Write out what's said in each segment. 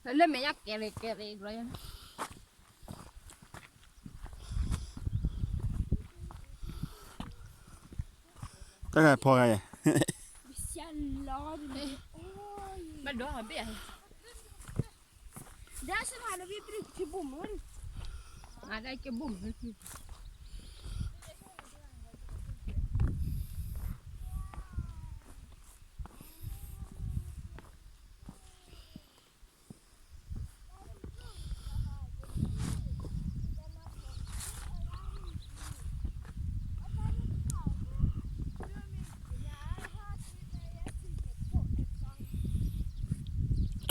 လၢမဲာ်ညါကဲရ့ကဲရ့ဘျီယါ တၢ်ဂၤဖီဂၤယဲ ဘၣ်ဒီးဘ့ၣ် ဒါစနဟာနဝိပရိကဘုံမူ အဒါကဘုံမူ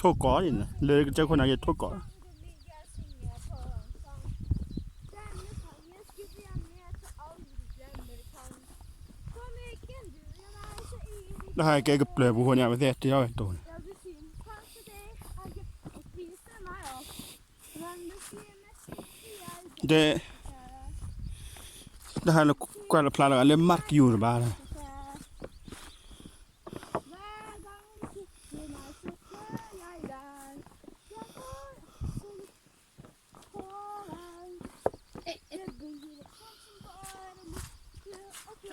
ထိၣ်ကိးန့ၣ် လၢကစၢၢ်ခိၣ်နၢ်က့ၤထိၣ်ကိး တၢ်ဟးကဲကပျၢၤပူၤဃိန့ၣ် အဝဲသ့ၣ်တ့ထီၣ်ဝဲတိၤန့ၣ် တဲ တၢ်ဟးလၢကွၢ်လၢဖျါလၢလၢမၤတကယူၤတဘၣ်လီၤ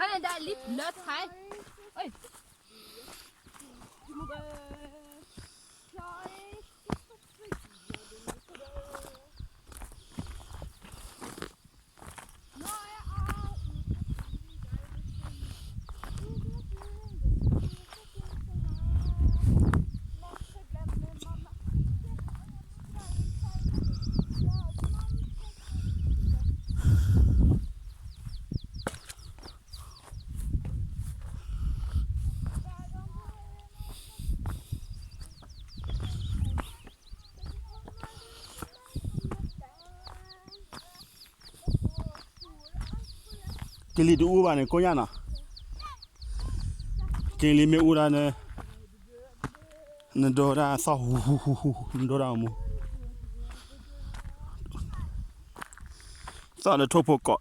အန့ၣ်ဒၣ်လံလၢထါ ကလံၤတအူဘၣ်န့ၣ် ကိးညါနီၤ, ကလံၤမ့ၢ်အူဒၣ်န့ၣ် နဒိဒၣ်သီၣ်ဟူဟူဟူဟူ နဒိဒၣ်အမူ သီၣ်လၢထိၣ်ဖိကိး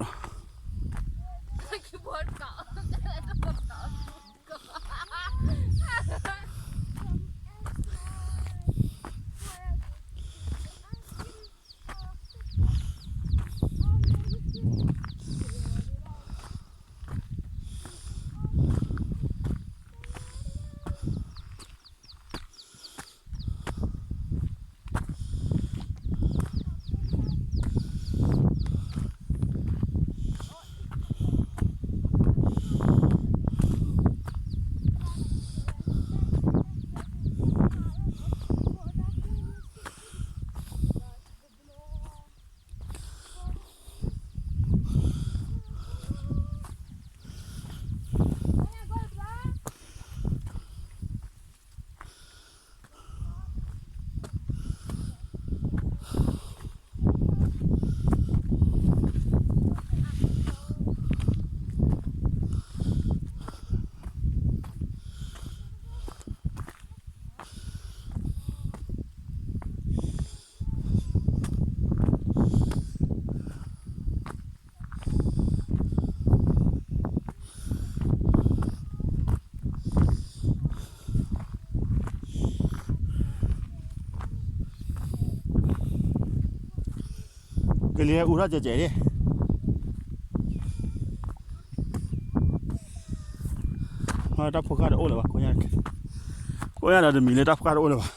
လီၤ.ကလံၤအူထီၣ်ကဲးကဲးန့ၣ်, တၢ်ဖိဃၢ်တအိၣ်လၢၤဘၣ်, ကိးညါဒီးတမံၤလၢတၢ်ဖိဃၢ်တအိၣ်လၢၤဘၣ်.